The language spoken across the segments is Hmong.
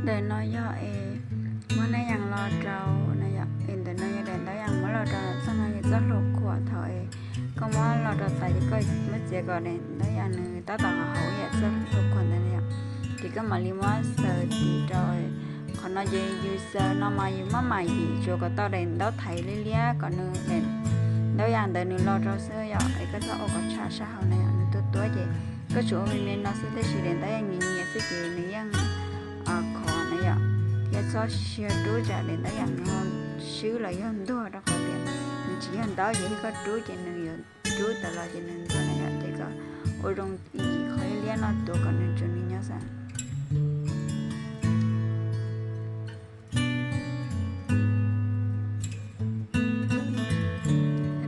Ntawm no yog es muab nab yas los rau no yom, es ntawm no yog daim ntaub yas muab los rau txoj no yog txoj hlua khuam. Thaum es koj muab los rau tas ces koj muab txiav kom daim ntaub yas nws tab tom haum ib yam txoj hlua khuam ntawd yom, ces koj mam li muab xaws tiv rau. Qhov no ces yus xaws no mas yus maj mam yim tsuas kom tau daim ntaub thaiv liab liab kom nws daim ntaub yas ntawd nws los rau xwb yom, es koj txhob ua kom tshaj sab hauv na yom, nws tuab tuab ces koj tsuas ua me me no xwb, tab sis daim ntaub yas nyias nyias xwb ces nws yeej khov na yom. Thiab txhob siag rub tsam daim ntaub yas nws ho swb los yog ntuag, rau qhov tias nws tsis yog ntaub ces yog koj rub ces nws yuav rub tawm los ces nws ntuag na yom, ces koj ua zoo yim qhov liab liab no tuav kom nws tsuas nws nyob xwb.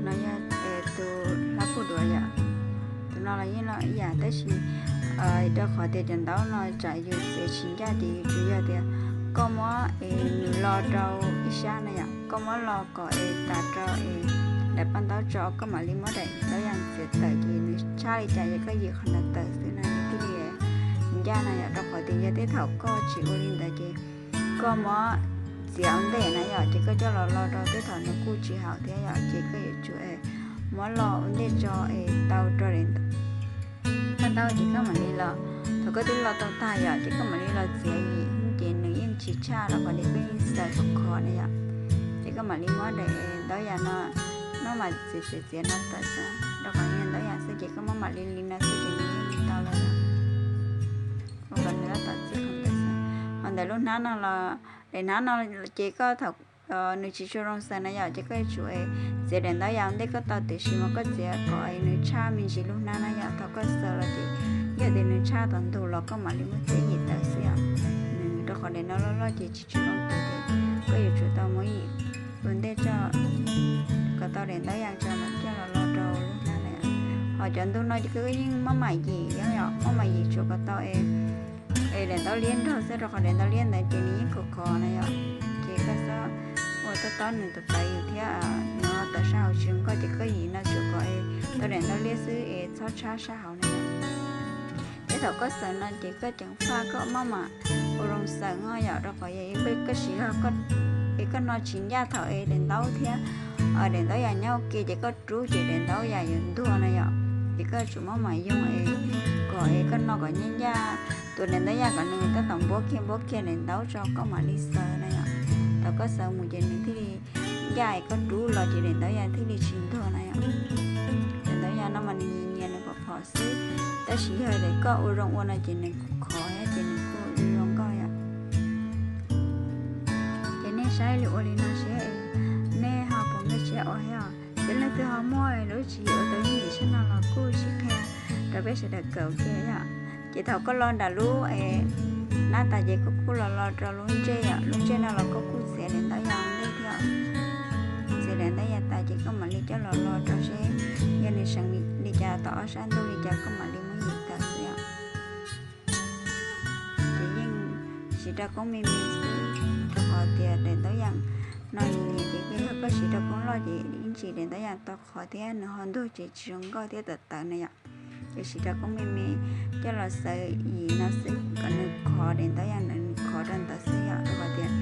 No yog tus hlab puj duav yom, tus no los yeej los ib yam tab sis rau qhov tias cov ntaub no tsam yus txiav tsis ncaj ces yus tsuas yog tias koj muab es nws los rau ib sab na yom, koj muab los kom es tas rau es daim paj ntaub tso, koj mam li muab daim ntaub yas txiav tawm ces nws tshaj li cas ces koj yim qhov ntawd tawm xwb na nws thiaj li ncaj na yom, rau qhov tias yog tej thaum koj tsis ua li ntawd ces koj muab txiav ua ntej na yom, ces koj coj los los rau tej thaum nws kuj tsis haum thiab yom, ces koj yuav tsum muab los ua ntej tso es tau rau daim paj ntaub ces koj mam li los, thaum koj twb los tau tag yom, ces koj mam li los txiav yim ces nws yeej tsis tshaj rau qhov tias koj yeej xaws khov khov na yom. Ces koj mam li muab daim ntaub yas no, muab mam txiav txiav txiav no tawm xwb, rau qhov ntaub yas xwb ces koj muab mam li li no xwb ces nws yeej tau lawm. Ua kom nws tab tom txiav khov ntawm xwb. Ho ntawm lub hnab no los, daim hnab no ces koj thaum nws tsis tshua zoo xaws na yom, ces koj yuav tsum txiav daim ntaub yas ua ntej koj tau, tiam sis mas koj txiav kom nws tshaj me ntsis lub hnab na yom, thaum koj xaws los ces yog tias nws tshaj tom ntug los koj mam li muab txiav yim tawm xwb yom. Nws rau qhov daim no loj loj ces tsis tshua zoo xaws ces koj yuav tsum tau muab yim ua ntej tso kom tau daim ntaub yas tso mam coj los los rau lub hnab na. Ho cov ntug no ces koj yeej maj mam yim yom, maj mam yim tsuas kom tau es daim ntaub liab nrog xwb, rau qhov daim ntaub liab ntawd ces nws yeej khov khov na yom. Ces koj txhob ua tob tob nws tus pais yus thiab nws tawm sab hauv tsis zoo nkauj, ces koj yim no tsuas kom tau daim ntaub liab xwb es txhob tshab sab hauv na yom. Thiab thaum koj xaws no ces koj ceev faj koj maj mam ua zoo xaws no yom, rau qhov yog koj siv zog es koj no tsis ncaj thaum es daim ntaub thiab daim ntaub yas nyob ua ke ces koj rub ces daim ntaub yas yuav ntuag na yom. Ces koj yuav tsum maj mam yoo es kom es koj no kom ncaj ncaj, tus daim ntaub yas kom nws tab tom npuab kiag npuab kiag daim ntaub tso koj mam li xaws na yom. Thaum koj xaws mus ces nws thiaj li ncaj, es koj rub los ces daim ntaub yas thiaj li tsis ntuag na yom. Daim ntaub yas no mas nws nyias nyias nws phom phom xwb, tab sis yog tias koj ua zoo ua no ces nws kuj khov thiab ces nws kuj zoo nkauj yom. Ces nej saib li ua li no seb nej ho puas nkag siab ua thiab os. Ces leej twg ho muaj lub tswv yim ua tau ib yam li no los kuj sib qhia rau peb sawv daws kawm ua ke yom. Ces thaum koj los nram lub hnab tas ces koj kuj los los rau lub ntsej yom, lub ntsej no los koj kuj txiav daim ntaub yas ua ntej thiab. Txiav daim ntaub yas tas ces koj mam li coj los los rau seb yog nws seem li cas, tau ob sab ntuj li cas koj mam li muab yim tawm xwb yom. Ces yeej siv rau koob me me xwb, rau qhov tias daim ntaub yas no nws nyias ces yog koj siv rau koob loj ces ib ntsis daim ntaub yas tau qhov thiab nws ho ntuag ces tsis zoo nkauj thiab tawv tawv na yom. Ces siv rau koob me me coj los xaws yim no xwb kom nws khov, daim ntaub yas ntawd nws khov rau ntawd xwb yom, rau qhov tias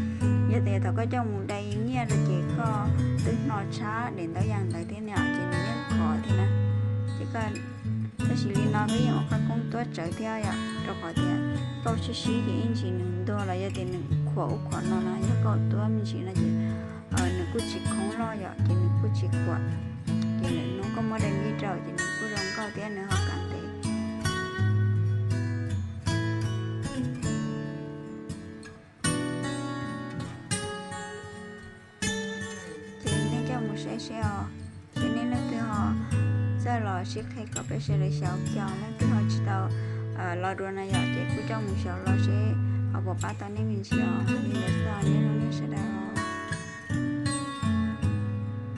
yog tias thaum koj coj mus dai nyiaj rau ces koj twb hno tshab daim ntaub yas ntawd thiab na yom, ces nws yeej khov thiab na. Ces koj tab sis li no koj yeej ua qab koob tuab tsawv thiab yom, rau qhov tias koj sib sib ces ib ntsis nws ntuag los yog tias nws khuam ub khuam no no, yog koj tuab me ntsis no ces nws kuj tsis khoob loj yom, ces nws kuj tsis khuam. Ces lwm hnub koj muab dai nyiaj rau ces nws kuj zoo nkauj thiab nws ho kam ntev. Ces nej coj mus saib seb os, ces nej leej twg ho txawj los sib qhia kom peb sawv daws xyaum kiag, leej twg ho tsis tau los dua na yom, ces kuj coj mus xyaum los seb ho puas pab tau nej me ntsis os. Li ntawd xwb os, nyob zoo nej sawv daws.